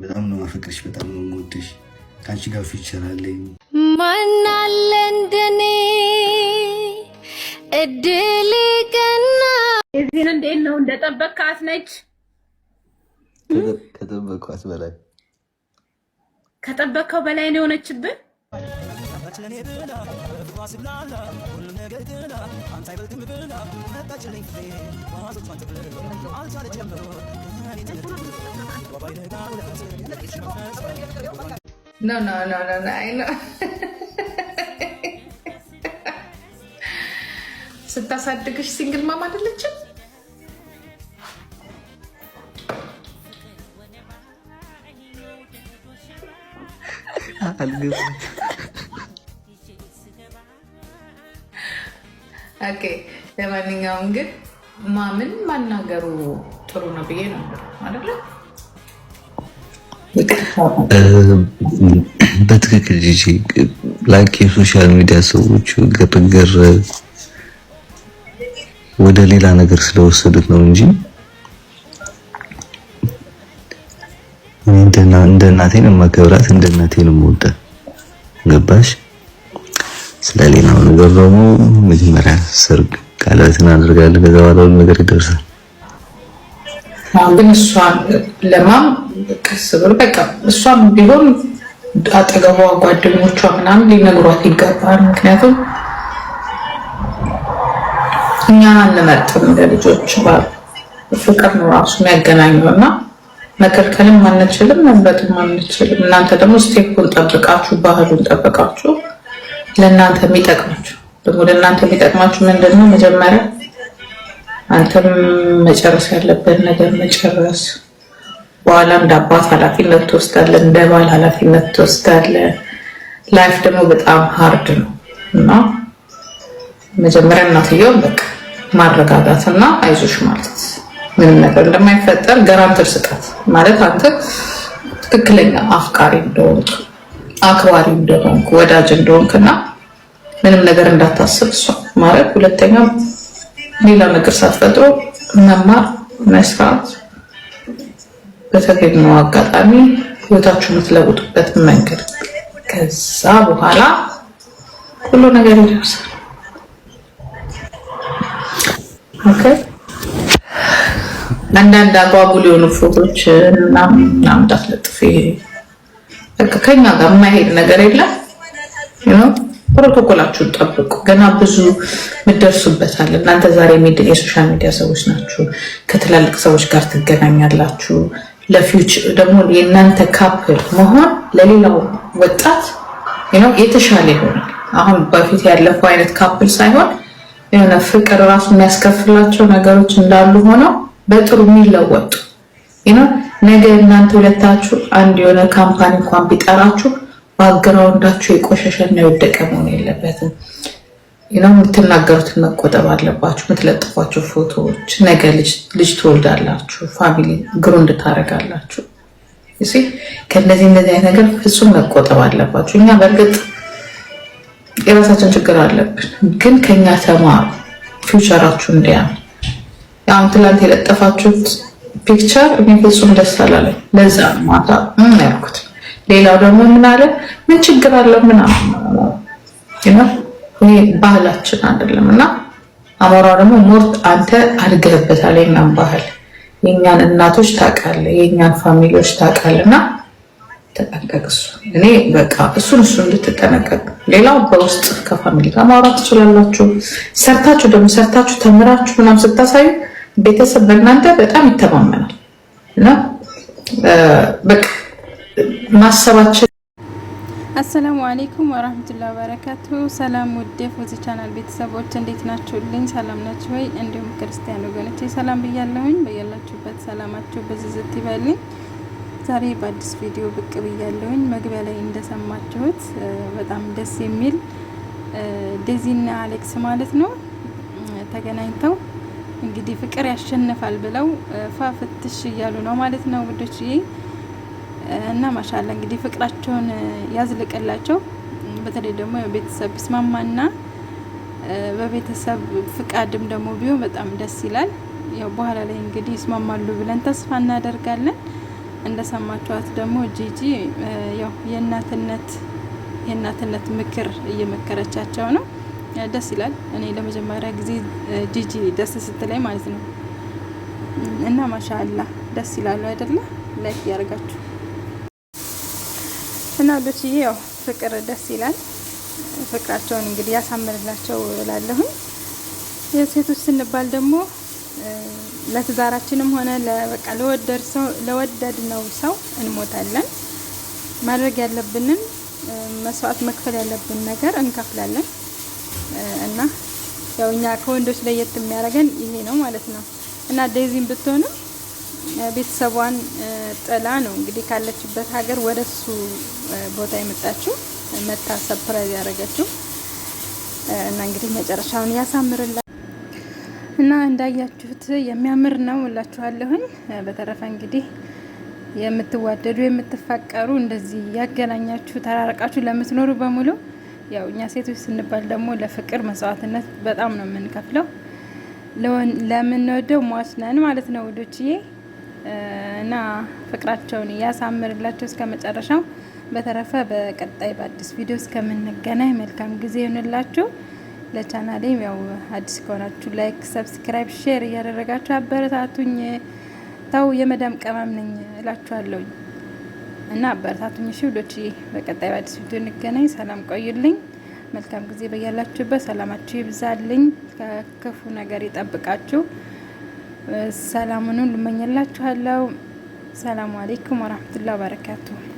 በጣም ነው ማፈቅርሽ፣ በጣም ነው የምወድሽ። ከአንቺ ጋር future አለኝ። ማናለ እንደኔ እድል ቀና። የዚህን እንዴት ነው? እንደጠበቅካት ነች? ከጠበቅኳት በላይ። ከጠበቅከው በላይ ነው የሆነችብን። No, no, no, no, no. I know. ስታሳድግሽ single mom አይደለችም? አልገባኝም። Okay። ለማንኛውም ግን mom ን ማናገሩ ጥሩ ነው ብዬ ነው አይደለ? በትክክል ጂጂ፣ like የ social media ሰዎች ግርግር ወደ ሌላ ነገር ስለወሰዱት ነው እንጂ እኔ እንደ እናቴ ነው የማከብራት፣ እንደ እናቴ ነው የምወዳት። ገባሽ? ስለሌላው ነገር ደግሞ መጀመሪያ ሰርግ ቀለበት እናደርጋለን። ከዛ በኋላ ሁሉ ነገር ይደርሳል። አሁን ግን እሷን ለ mom ቀስ ብሎ በቃ እሷም ቢሆን አጠገቧ ጓደኞቿ ምናምን ሊነግሯት ይገባል። ምክንያቱም እኛ አንመርጥም ለልጆች፣ ባል ፍቅር ነው ራሱ የሚያገናኘው እና መከልከልም አንችልም፣ መምረጥም አንችልም። እናንተ ደግሞ step ኡን ጠብቃችሁ ባህሉን ጠብቃችሁ ለእናንተ የሚጠቅማችሁ ደግሞ ለእናንተ የሚጠቅማችሁ ምንድን ነው? መጀመሪያ አንተም መጨረስ ያለብን ነገር መጨረስ፣ በኋላ እንደ አባት ኃላፊነት ትወስዳለህ፣ እንደ ባል ኃላፊነት ትወስዳለህ። Life ደግሞ በጣም hard ነው እና መጀመሪያ እናትየውን በቃ ማረጋጋት እና አይዞሽ ማለት፣ ምንም ነገር እንደማይፈጠር guarantee ስጣት ማለት፣ አንተ ትክክለኛ አፍቃሪ እንደሆንክ፣ አክባሪ እንደሆንክ፣ ወዳጅ እንደሆንክ እና ምንም ነገር እንዳታስብ እሷ ማለት። ሁለተኛ ሌላ ነገር ሳትፈጥሮ መማር፣ መስራት፣ በተገኘው አጋጣሚ ህይወታችሁ የምትለውጡበት መንገድ፣ ከዛ በኋላ ሁሉ ነገር ይደርሳል። Okay፣ አንዳንድ አጓጉል የሆኑ ፎቶች ምናምን እንዳትለጥፍ። በቃ ከኛ ጋር የማይሄድ ነገር የለም። ፕሮቶኮላችሁን ጠብቁ። ገና ብዙ ምደርሱበታል። እናንተ ዛሬ የ social media ሰዎች ናችሁ። ከትላልቅ ሰዎች ጋር ትገናኛላችሁ። ለ future ደግሞ የእናንተ couple መሆን ለሌላው ወጣት የተሻለ ይሆናል። አሁን በፊት ያለፈው አይነት couple ሳይሆን የሆነ ፍቅር ራሱ የሚያስከፍላቸው ነገሮች እንዳሉ ሆነው በጥሩ የሚለወጡ፣ ነገ እናንተ ሁለታችሁ አንድ የሆነ company እንኳን ቢጠራችሁ background ኣችሁ የቆሸሸና የወደቀ መሆን የለበትም። የምትናገሩትን መቆጠብ አለባችሁ። የምትለጥፏቸው ፎቶዎች፣ ነገ ልጅ ትወልዳላችሁ፣ family grow እንድታደርጋላችሁ። ከእነዚህ እንደዚህ አይነት ነገር ፍጹም መቆጠብ አለባችሁ። እኛ በእርግጥ የራሳችን ችግር አለብን፣ ግን ከኛ ተማሩ። Future ኣችሁ እንዲያ አሁን ትላንት የለጠፋችሁት picture እኔ ፍጹም ደስ አላለኝ። ለዛ ማታ ያልኩት። ሌላው ደግሞ ምን አለ፣ ምን ችግር አለው ምናምን፣ ይሄ ባህላችን አይደለም እና አሞራው ደግሞ more አንተ አድገህበታል። የኛን ባህል፣ የኛን እናቶች ታውቃለህ፣ የኛን family ዎች ታውቃለህ እና ተጠንቀቅ። እሱ እኔ በቃ እሱን እንድትጠነቀቅ። ሌላው በውስጥ ከ family ጋር ማውራት ትችላላችሁ። ሰርታችሁ ደግሞ ሰርታችሁ ተምራችሁ ምናምን ስታሳዩ ቤተሰብ በእናንተ በጣም ይተማመናል እና በቃ ማሰባችን አሰላሙ አሌይኩም ወራህመቱላሂ ወበረካቱ። ሰላም ውድ ፎዚ ቻናል ቤተሰቦች፣ እንዴት ናችሁልኝ? ሰላም ናችሁ ወይ? እንዲሁም ክርስቲያን ወገኖቼ ሰላም ብያለሁኝ። በያላችሁበት ሰላማችሁ ብዝዝት ይበልኝ። ዛሬ በአዲስ ቪዲዮ ብቅ ብያለሁኝ። መግቢያ ላይ እንደሰማችሁት በጣም ደስ የሚል ዴዚና አሌክስ ማለት ነው ተገናኝተው እንግዲህ ፍቅር ያሸንፋል ብለው ፋፍትሽ እያሉ ነው ማለት ነው ውዶችዬ። እና ማሻላ እንግዲህ ፍቅራቸውን ያዝልቅላቸው። በተለይ ደግሞ የቤተሰብ ቢስማማና በቤተሰብ ፍቃድም ደግሞ ቢሆን በጣም ደስ ይላል። ያው በኋላ ላይ እንግዲህ ይስማማሉ ብለን ተስፋ እናደርጋለን። እንደሰማችኋት ደግሞ ጂጂ ያው የእናትነት ምክር እየመከረቻቸው ነው። ደስ ይላል። እኔ ለመጀመሪያ ጊዜ ጂጂ ደስ ስትለኝ ማለት ነው። እና ማሻአላ ደስ ይላሉ አይደለ? Like ያደርጋችሁ እና ወዶችዬ፣ ያው ፍቅር ደስ ይላል። ፍቅራቸውን እንግዲህ ያሳምርላቸው እላለሁኝ። የሴቶች ስንባል ደግሞ ለትዳራችንም ሆነ ለበቃ ለወደድነው ሰው እንሞታለን። ማድረግ ያለብንን መስዋዕት መክፈል ያለብን ነገር እንከፍላለን እና ያው እኛ ከወንዶች ለየት የሚያደርገን ይሄ ነው ማለት ነው። እና ዴዚም ብትሆንም ቤተሰቧን ጥላ ነው እንግዲህ ካለችበት ሀገር ወደ እሱ ቦታ የመጣችው፣ መታ surprise ያደረገችው። እና እንግዲህ መጨረሻውን ያሳምርላ እና እንዳያችሁት የሚያምር ነው እላችኋለሁኝ። በተረፈ እንግዲህ የምትዋደዱ የምትፋቀሩ እንደዚህ ያገናኛችሁ ተራርቃችሁ ለምትኖሩ በሙሉ፣ ያው እኛ ሴቶች ስንባል ደግሞ ለፍቅር መስዋዕትነት በጣም ነው የምንከፍለው። ለምንወደው ሟች ነን ማለት ነው ውዶችዬ። እና ፍቅራቸውን እያሳምርላቸው እስከ መጨረሻው። በተረፈ በቀጣይ በአዲስ ቪዲዮ እስከምንገናኝ መልካም ጊዜ ይሁንላችሁ። ለቻናሌ ያው አዲስ ከሆናችሁ like፣ subscribe፣ share እያደረጋችሁ አበረታቱኝ። ተው የመዳም ቅመም ነኝ እላችኋለሁ እና አበረታቱኝ። እሺ ውዶች፣ በቀጣይ በአዲስ ቪዲዮ እንገናኝ። ሰላም ቆዩልኝ። መልካም ጊዜ በያላችሁበት። ሰላማችሁ ይብዛልኝ፣ ከክፉ ነገር ይጠብቃችሁ። ሰላሙን ልመኝላችኋለሁ። ሰላሙ አሌይኩም ወራህመቱላሂ ወበረካቱሁ።